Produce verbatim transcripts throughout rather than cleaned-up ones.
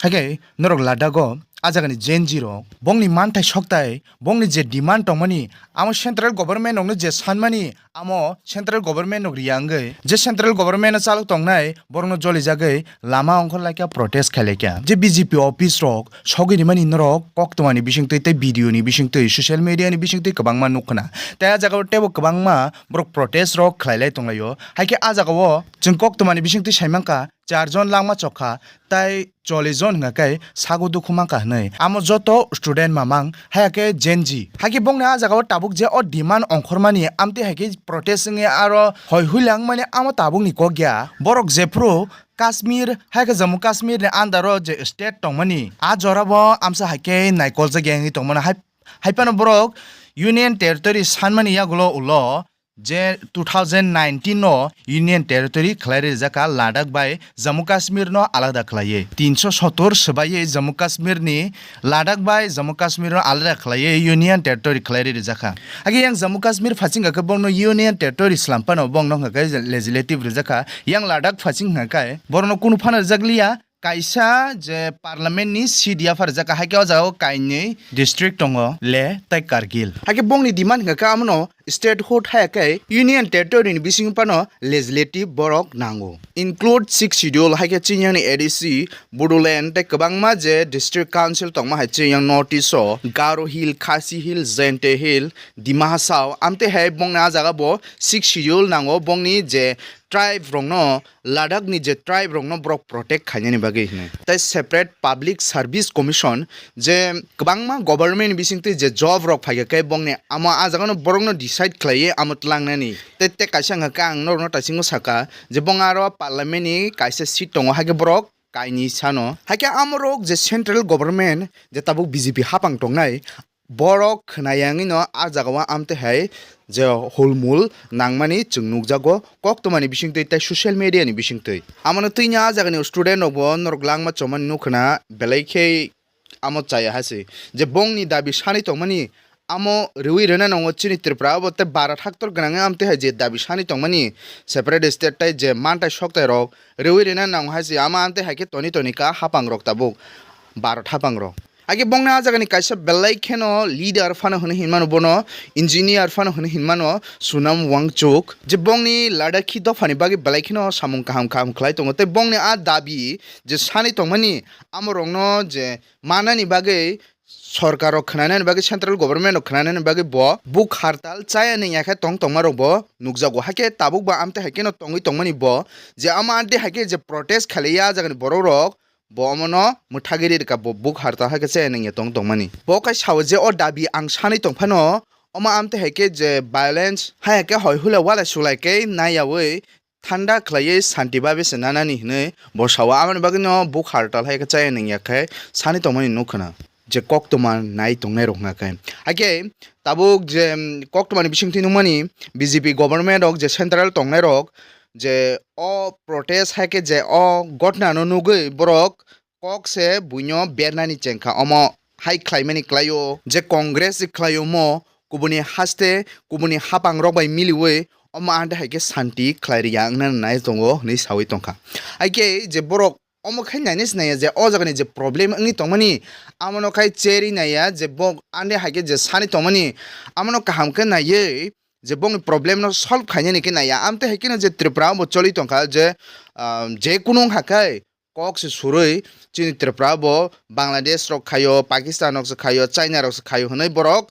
Haikhe norok Ladakh o a jagani Gen Z rok bongni manthai soktai, bongni je demand tongmani, amo central government rokno je sanmani, amo central government rok riya wngwi je central government o chalok tongnai borokno jolijagwi lama ongkhor laikha, protest khai laikha. Je B J P office rok sogwi rimani norok koktwmani bisingtwi tei video ni bisingtwi, social media ni bisingtwi kwbangma nukkhna. Tei a jagao teibo kwbangma borok protest rok khlailai tonglaio. Haikhe a jagao chwng koktwmani bisingtwi saimankha, char jon langma chokha, tai chollish jon hwnka khe sago dukhu mankha hwnwi. Amo joto student mamang, haya khe Gen Z. Haikhe bongni a jagao tabuk je o demand ongkhormani, amtwi haikhe protest wngwi aro hoi huilangmani amo tabukni kok ya. Borok jephru Kashmir, hai khe Jammu Kashmir ni under o je state tongmani, a jora bo amsa hai khe naikoljakya wngwi tongmani. Hai, hai phano borok Union Territory sanmani yagulo ulo je two thousand nineteen no Union Territory khlai rijak kha Ladakh bai Jammu Kashmir no alada khlaiwi. Tinsho sottor swbaiwi Jammu Kashmir ni Ladakh bai Jammu Kashmir no alada khlaiwi Union Territory khlai rijak kha. Age yang Jammu Kashmir phasing khe bongno Union Territory slam phano bongno hwnka khe legislative rijak kha. Yang Ladakh phasing hwnka khe borokno kunu phano rijak liya. Kaisa je parliament ni seat yapharjak kha, hai khe o jaga o kainwi district tongo, Leh tei Kargil. Hai khe bongni demand hwnka khe amono statehood hai khe Union Territory ni bisingo phano legislative borok nango. Include Sixth Schedule, hai khe chini A D C, Bodoland tei kwbangma je district council tongma hai chini North East o, Garo Hill, Khasi Hill, Jaintia Hill, Dima Hasao, amtwi hai bongni a jaga bo Sixth Schedule nango, bongni je tribe rokno, Ladakh ni je tribe rokno borok protect khainani bagwi hwnwi. Tei separate Public Service Commission je kwbangma government ni bisingtwi je job rok phaikha khe bongni amo a jagano borokno decide khlaiwi amo tlangnani. Tei, tei kaisa hwnka khe ang norokno taisingo saka je bong aro parliament ni kaisa seat tongo, hai khe borok kainwi sano. Hai khe amorok je central government je tabuk B J P hapang tongnai, borok khwnaya wngwino a jagao amtwi hai je hulmul nangmani chwng nukjago koktwmani bisingtwi tei social media ni bisingtwi. Amono twini a jagani student rokbo norok langma chomani nukhwna belai khe amo chaya hai se je bongni dabi sanwi tongmani amo rwui rwna nango chini Tripura o bo tei bara thaktor gwnangwi amtwi hai je dabi sanwi tongmani separate state tei je mantai soktai rok rwui rwna nango hai se amo amtwi hai khe toni toni ka hapang rok tabuk bara thapang rok. Age bongni a jagani kaisa belai kheno leader phano hwnwi hinmano bono, engineer phano hwnwi hinmano Sonam Wangchuk. Je bongni Ladakhi dophani bagwi belai kheno samung kaham kaham khlai tongo. Tei bongni a dabi je sanwi tongmani amorokno je manani bagwi sorkar rok khwnanani bagwi, central government rok khwnanani bagwi bo buk hartal chaya nungya khe tong tongma rok bo nukjago. Hakhe tabuk ba amtwi hai kheno tongwi tongmani bo je ama amtwi hai khe je protest khlaiya a jagani borok rok bo omono mwthagwi ri rwkha, bo buk harta hai khe chaya nungya tong tongmani. Bo khai sao je o dabi ang sanwi tong phano, omo amtwi hai khe je violence hai khe hoi hula wala sulai khe naiyaui thanda khlaiwi santi babe se nanani hinwi bo sao. Aboni bagwino buk hartal hai khe chaya nungya khe sanwi tongmani nukhwna je koktwma nai tongnai rok hwnka khe. Hakhe tabuk je, mm, koktwmani bisingtwi nukmani B J P government rok je central tongnai rok je o protest hai khe je o gotna no nugwi borok kok se buino bernani chengkha omo hai khlaimani klaio je Congress se khlaio mo kubuni haste kubuni hapang rok bai miliwi omo ante hai khe santi khlai riya wngna nai tongo hinwi sawi tongkha. Hai khe je borok omo khai nainai se naiya je o jagani je problem wngwi tongmani amono khai cherwi naiya je bo ande hai khe je sani tongmani amono kaham khe naiwi je bongni problem no solve khainani khe naiya. Amtwi hai kheno je Tripura bo choli tongkha je, ah, je kunu wngkha khai kok se surwi chini Tripura bo Bangladesh rok khaio, Pakistan rok se khaio, China rok se khaio hwnwi borok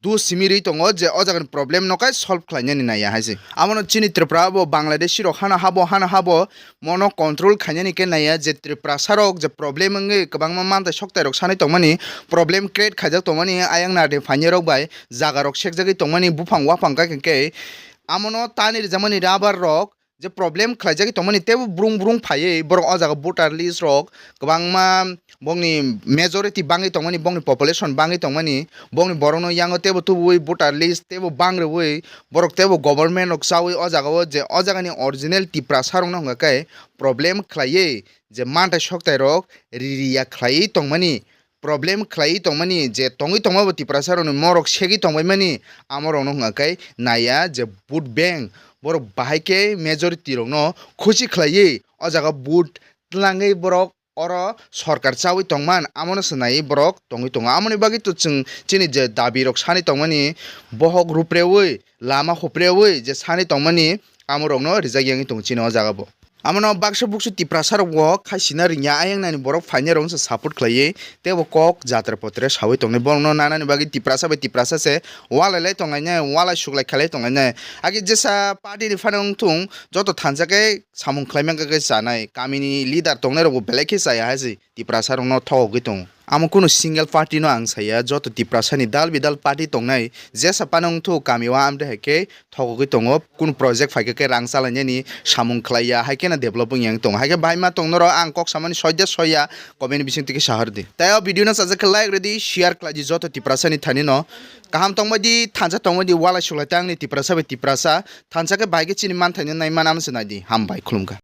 do simi rwi tongo je o jagani problem no khai solve khlainani naiya hai se. Abono chini Tripura bo Bangladeshi rok hano habo, hano habo mono control khainani khe naiya je Tripura sarok je problem wngwi kwbangma mantai soktai rok sanwi tongmani, problem create khaijak tongmani ayang narni phainai rok bai jaga rok sekjagwi tongmani buphang waphang kha khe amono tani rijakmani rubber rok je problem khlaijagwi tongmani teibo brung brung phaiwi borok o jaga voter list rok kwbangma bongni majority bangwi tongmani, bongni population bangwi tongmani, bongni borokno yango teibo tubuwi voter list teibo bang rwui borok teibo government rok chawi o jaga o je o jagani original Tiprasa rokno hwnka khe problem khlaiwi je mantai soktai rok ririya khlaiwi tongmani, problem khlaiwi tongmani je tongwi tongmabo Tiprasa rokni morok segwi tongbaimani amorokno hwnka khe naiya je vote bank borok bahai khe majority rokno khusi khlaiwi o jaga vote twlangwi borok oro sorkar chawi tongman, amono se naiwi borok tongwi tongo. Amoni bagwi to chwng chini je dabi rok sani tongmani, bohok ruprewi, lama huprewi je sani tongmani, amorokno rijak yangwi tongo chini o jaga bo. Amono baksa buksu Tiprasa rok bo khaisina rwngya, ayang nani borok phainai rok wngsa support khlaiwi, tei bo kok jatra potre sawi tongnai. Borokno nanani bagwi Tiprasa bai Tiprasa se walai lai tonglainai, walai suklai khailai tonglainai. Agi jesa party ni phano wngthung, joto thansa khe samung khlai mankha khe chanai, kamini leader tongnai rok bo belai khe chaya hai se Tiprasa rokno thogogwi tongo. Amo kunu single party no ang saya, joto Tiprasa ni dal bidal party tongnai, jesa phano wngthung kami o amde hai khe thogogwi tongo, kunu project phaikhe khe rang chalainani samung khlaiya, hai kheno develop wngya wng tongo. Hai khe bahai ma tong norok ang kok samani soide soya, comment bising twi khe sahar di. Tei o video no chajak khe like rwdi, share khlai di joto Tiprasa ni thani no. Kaham tongbai di, thansa tongbai di, walai suklai tei ang ni Tiprasa bai Tiprasa, thansa khe bahai khe chini manthaino nai man amo se nai di. Hambai, khulumkha.